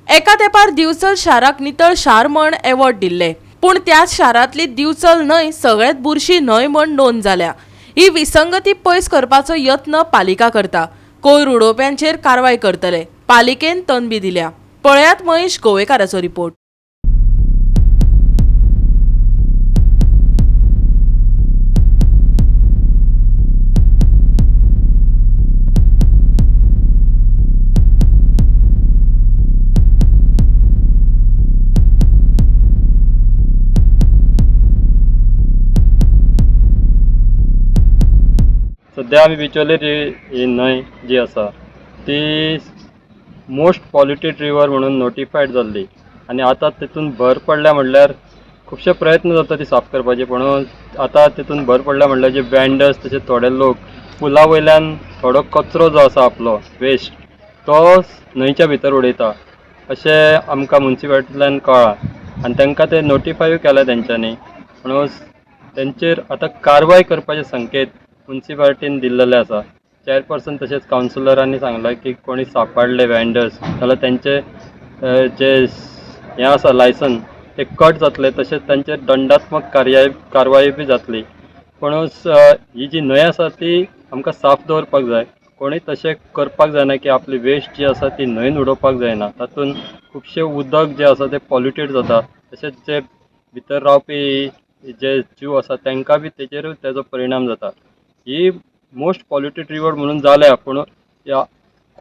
एका तेंपार दिवचल शाराक नितळ शार म्हण एवॉर्ड दिल्ले, पूण त्याच शारांतली दिवचल न्हंय सगळ्यात बुरशी न्हंय म्हण नोंद जाल्या. ही विसंगती पयस करपाचो यत्न पालिका करता. कोयर उडोवप्यांचेर कारवाय करतले, पालिकेन तनबी दिल्या. पळयात महेश गोवेकाराचो रिपोर्ट. सध्या आमी बिचोले ही न्हंय जी आसा ती मोस्ट पॉल्युटेड रिवर म्हणून नोटिफायड जाल्ली आनी आतां तितून भर पडल्या म्हणल्यार खुबशे प्रयत्न जाता ती साफ करपाचे, पूण आतां तितून भर पडल्या म्हणल्यार जे वेंडर्स तशे थोडे लोक पुला वयल्यान थोडो कचरो जो आसा आपलो वेस्ट तो न्हंयच्या भितर उडयता अशें आमकां मुन्सिपालिटींतल्यान कळ्ळां आनी तांकां ते नोटिफायूय केल्या तेंच्यांनी. म्हणून तेंचेर आतां कारवाय करपाचे संकेत मुन्सिपालिटीन दिल्लेले आसा. चेअरपर्सन तशेंच कावन्सिलरांनी सांगलां की कोणी सापडले वेंडर्स जाल्यार तेंचे जे हें आसा लायसन ते कट जातले, तशेंच तांचेर दंडात्मक कारवाय बी जातली. पूण ही जी न्हंय आसा ती आमकां साफ दवरपाक जाय. कोणी तशें करपाक जायना की आपली वेस्ट जी आसा ती न्हंयेन उडोवपाक जायना. तातूंत खुबशें उदक जें आसा तें पॉल्युटेड जाता, तशेंच जे भितर रावपी जे जीव आसा तांकां बी तेजेरूय तेजो परिणाम जाता. ही मोस्ट पॉल्युटेड रिवर म्हणून जाल्या, पूण ह्या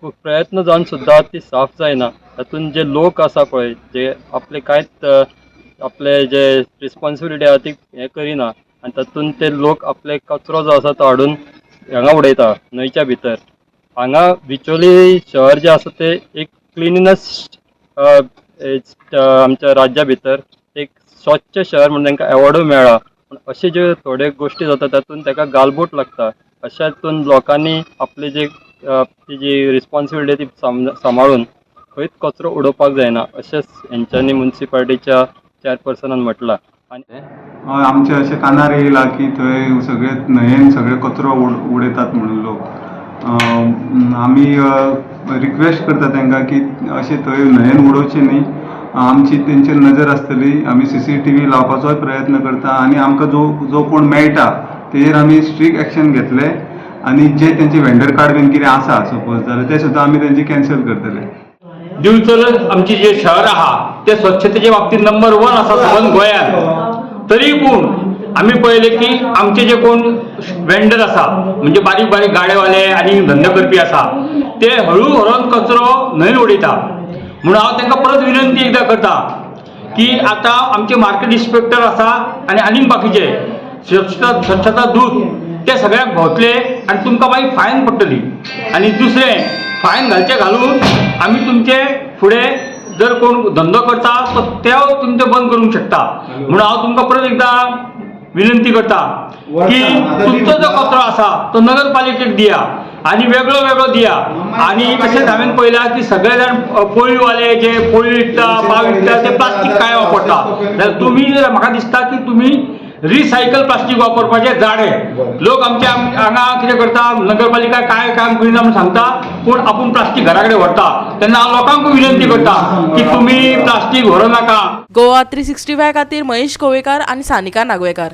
प्रयत्न जावन सुद्दां ती साफ जायना. तातूंत जे लोक आसा पळय जे आपले कांयच आपले जे रिस्पोन्सिबिलिटी आसा ती हें करिना आनी तातूंत ते लोक आपले कचरो जो आसा तो हाडून हांगा उडयता न्हंयच्या भितर. हांगा बिचोली शहर जें आसा तें एक क्लिनिनस आमच्या राज्या भितर एक स्वच्छ शहर म्हणून तांकां एवॉर्डूय मेळ्ळा. पूण अशे ज्यो थोड्यो गोश्टी जाता तातूंत ताका गालबोट लागता. अश्या हितून लोकांनी आपली जी ती जी रिस्पोन्सिबिलिटी ती सांबाळून खंयच कचरो उडोवपाक जायना अशेंच हेंच्यांनी मुन्सिपालिटीच्या चेअरपर्सनान म्हटलां. आनी आमचे अशें कानार येयलां की थंय सगळे न्हंयेन सगळे कचरो उडयतात म्हणून लोक. आमी रिक्वेस्ट करता तांकां की अशें थंय न्हंयेन उडोवचें न्ही. आमची तेंचेर नजर आसतली. आमी सीसीटीव्ही लावपाचोय प्रयत्न करता आनी आमकां जो जो कोण मेळटा तेजेर आमी स्ट्रीक्ट एक्शन घेतले आनी जे तेंचे वेंडर कार्ड बीन कितें आसा सपोज जाल्यार ते सुद्दां आमी तेंचे कॅन्सल करतले. दिवचल आमची जे शहर आहा ते स्वच्छतेच्या बाबतीत नंबर 1 आसा सबंद गोंयांत. तरी पूण आमी पळयलें की आमचे जे कोण वेंडर आसा म्हणजे बारीक बारीक गाडेवाले आनी धंदो करपी आसा ते हळू व्हरोन कचरो न्हंयेन उडयता. म्हणून हांव तांकां परत विनंती एकदां करता की आतां आमचे मार्केट इन्स्पेक्टर आसा आनी आनीक बाकीचे स्वच्छता दूत ते सगळ्यांक भोंवतले आनी तुमकां मागीर फायन पडटली. आनी दुसरें फायन घालचे घालून आमी तुमचे फुडें जर कोण धंदो करता तो तेव तुमचें बंद करूंक शकता. म्हणून हांव तुमकां परत एकदां विनंती करता की तुमचो जो कचरो आसा तो नगरपालिकेक दिया आनी वेगळो वेगळो दिया. आनी तशेंच हांवें पळयलां की सगळे जाण पोळीवाले जे पोळी विकता पाव विकता ते प्लास्टीक काय वापरता. जाल्यार तुमी म्हाका दिसता की तुमी रिसायकल प्लास्टीक वापरपाचें जाडे. लोक आमच्या हांगा कितें करता, नगरपालिका काय काम करिना म्हूण सांगता, पूण आपूण प्लास्टीक घरा कडेन व्हरता. तेन्ना हांव लोकांकूय विनंती करता की तुमी प्लास्टीक व्हरूं नाका. गोवा 365 खातीर महेश गोवेकार आनी सानिका नागवेकार.